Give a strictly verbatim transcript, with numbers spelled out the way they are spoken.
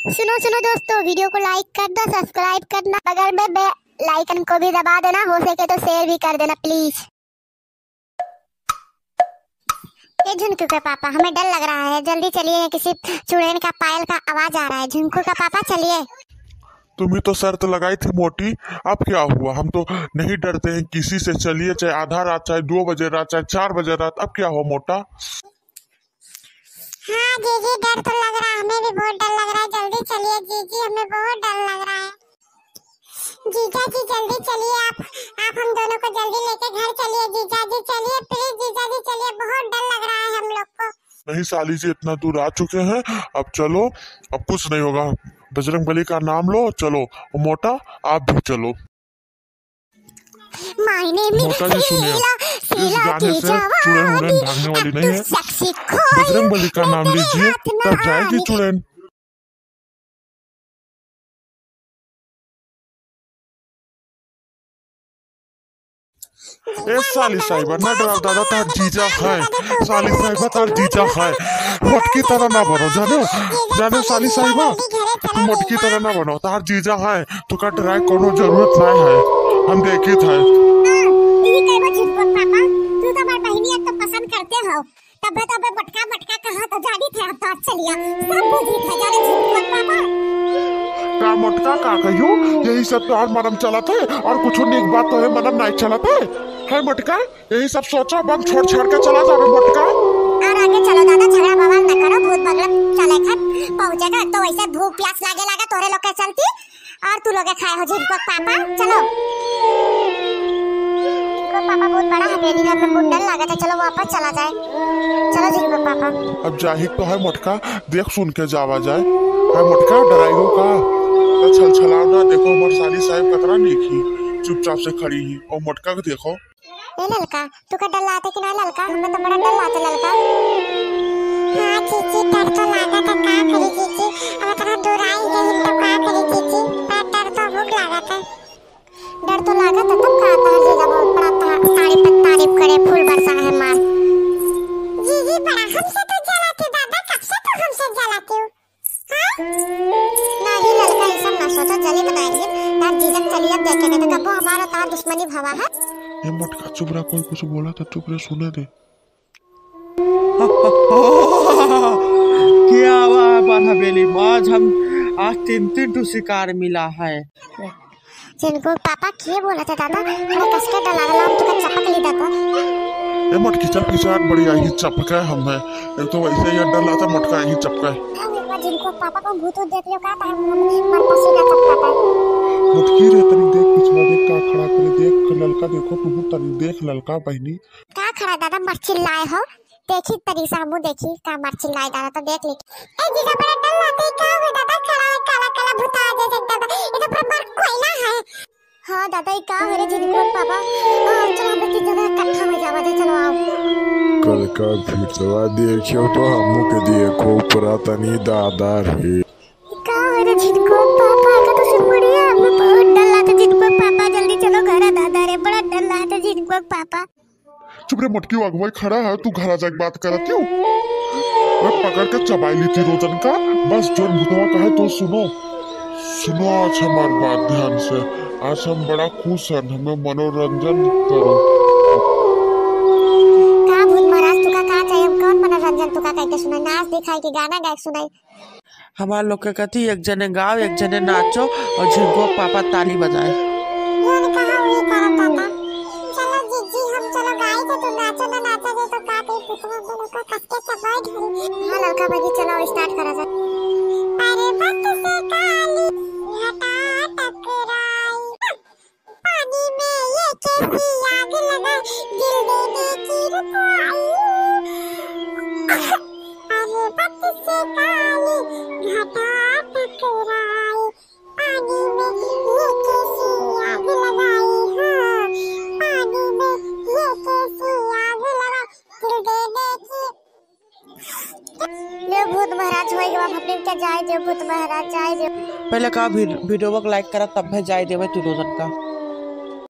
सुनो, सुनो दोस्तों, video को like कर दो, subscribe करना, बगल में bell icon को भी दबा देना, हो सके तो share भी कर देना please। ए झुनकू के पापा, हमें डर लग रहा है, जल्दी चलिए, किसी चुड़ैल का, पायल का आवाज आ रहा है। झुनकू का पापा, चलिए। तुम्ही तो शर्त लगाई थी मोटी, अब क्या हुआ? हम तो नहीं डरते हैं किसी से। चलिए, चाहे आधा रात, चाहे दो बजे रात, चाहे चार बजे रात, अब क्या हुआ मोटा? हाँ जीजी, डर तो लग रहा है, हमें भी बहुत डर लग रहा है। जल्दी चलिए जीजी, हमें बहुत डर लग रहा है। जीजा जी जल्दी चलिए, आप आप हम दोनों को जल्दी लेके घर चलिए। जीजा जी चलिए, please जीजा जी चलिए, बहुत डर लग रहा है हम लोग को। नहीं साली जी, इतना दूर आ चुके हैं, अब चलो, अब कुछ नहीं होगा। बजरंग बली का नाम लो, चलो। मोटा, आप भी चलो। My name is मोटा जी सुनिए, शीला, इस शीला गाने की से चुड़ैल उड़ैल जवानी, भागने वाली अब नहीं तो है। Sexy खोल, बजरंग बली का नाम लीजिए, तब जाएगी चुड़ैल। ए साली साहिबा, ना डराओ दादा, तार जीजा है। साली साहिबा, तार जीजा है। मोटकी तरह ना बनो, जानो, जानो साली साहिबा, मोटकी तरह ना बनो, तार जीजा है। तू का डराए कोनो जरूरत ना है, हम देखित है। हाँ, ई कहबो झुनकू पापा, तू तो हमार बहिनिया तो पसंद करते हो, तबे तबे मोटका मोटका कहा तो जानी थे आप तो चलिया, सब बुझी थे जाने झुनकू पापा। का मोटका का कहियो, यही सब तो हर मरम चलत है और कुछ नीक बात तो है मरम नहीं चलत है, है मोटका? यही सब सोचा, बंद छोड़ छाड़ के चला जावे मोटका। और आगे चलो दादा, झगड़ा बवाल न करो, भूत बगल चले खत पहुँचेगा तो वैसे भूख प्यास लागे लागे तोरे लोग के चलती, और तू लोग खाए हो झिनकोक पापा। चलो झिनकोक पापा बहुत बड़ा है, बेली घर में बहुत डर लगा था। चलो वापस चला जाए, चलो झिनकोक पापा। अब जाही तो है मोटका, देख सुन के जावा जाए। है मोटका, डराई हो का? तो छल छलाओ ना, देखो हमार साली साहिब कतरा नीक ही, चुपचाप से खड़ी ही। और मोटका के देखो, ए ललका, तू का डर लाते कि ना ललका? हमें तो बड़ा डर लाते ललका। हाँ जीजी, डर तो लागत है, का करी जीजी? अब इतना दूर आई गई तो का करी जीजी? पर डर तो बहुत लागत है। डर तो लागत है, तब का तार जीजा बहुत बड़ा ता-, तारीफ पे तारीफ करे, फूल बरसा है मार। जीजी, बड़ा हमसे तो जलाते दादा, कब से तो हमसे जलाते हो? हाँ? नाही ललका, ई सब ना सोचो, जल्दी बताएंगे। तार जीजक चली अब देखे, नहीं तो कबो हमारा तार दुश्मनी भवा है। ए मोटका, चुप रह, कोई कुछ बोला तो चुप रह, सुने दे। क्या हुआ है बारह बेली, आज हम, आज तीन तीन ठो शिकार मिला है। झिनकोक पापा के बोलत है दादा? अरे कस के डर लागल, हम तुका चपक ली दादा। ए मोटकी चल पीछे हट, बड़ी आई चपका है हमें। एक तो वैसे ही डर लाता मोटका आई चपका है। झिनकोक पापा को भूत देख लियो का, तो हम, हम पर पसीना चपकाता है। मोटकी रे तनी देख पिछवा देख का खड़ा करे, देख ललका देखो, तू तनी देख ललका बहिनी। का खड़ा दादा मर चिल्लाए हो? देखी तनी से हमहू देखी, का मार चिल्लाए दादा तो देख ली। ए जीजा बड़ा डर लागे, का हो दादा, खड़ा है काला काला भूता जैसे दादा, ये तो पूरा बड़ कोयला है। हाँ दादा, ये का हो रे झिनकोक पापा? हाँ, चलो हम लोग तीन जने इकट्ठा हो जावा दे, चलो आओ। कल का भूतवा देखियो तो हमहू के देखो पूरा तनी दादा रे। का हो रे झिनकोक पापा, का तो सुन बढ़िया, हमें बहुत डर लागे झिनकोक पापा, जल्दी चलो घर दादा रे, बड़ा डर लागे झिनकोक पापा। चुप रे मोटकी, अगुवाई खड़ा है, तू घरा जाके बात करत हो। मैं पकड़ के चबाई ली थी रोजन का, बस जोन भूतवा कहे तो सुनो। सुनो आज हमार बात ध्यान से, आज हम बड़ा खुश हैं, हमें मनोरंजन करो। का भूत महाराज तुका का चाहिए, हम कौन मनोरंजन तुका करके सुनाई, नाच दिखाई कि गाना गाए के सुनाई? हमार लोग के कथी, एक जने गाओ, एक जने नाचो और झिनकोक पापा ताली बजाए। ये कहा हुई करत दादा। चलो जीजी, हम चलो गाई तो तू नाचो ना नाचो दे तो का कही पुतवा बोलो का कस के चबाई धरी। हाँ ललका भाई चलो start करा जाए। अरे वक्त से काली घटा टकराई। पानी में ये कैसी आग लगा, दिल देने की रुक आई। अरे वक्त से काली घटा टकराई, पानी में ये कैसी आग लगाई, हाँ, पानी में ये कैसी आग लगाई, दिल देने की। ले भूत महाराज होई गवा, अपने के जाए दे भूत महाराज, जाए दे। पहले का वी-, video को like करा, तब है जाए देवे तू रोजन का।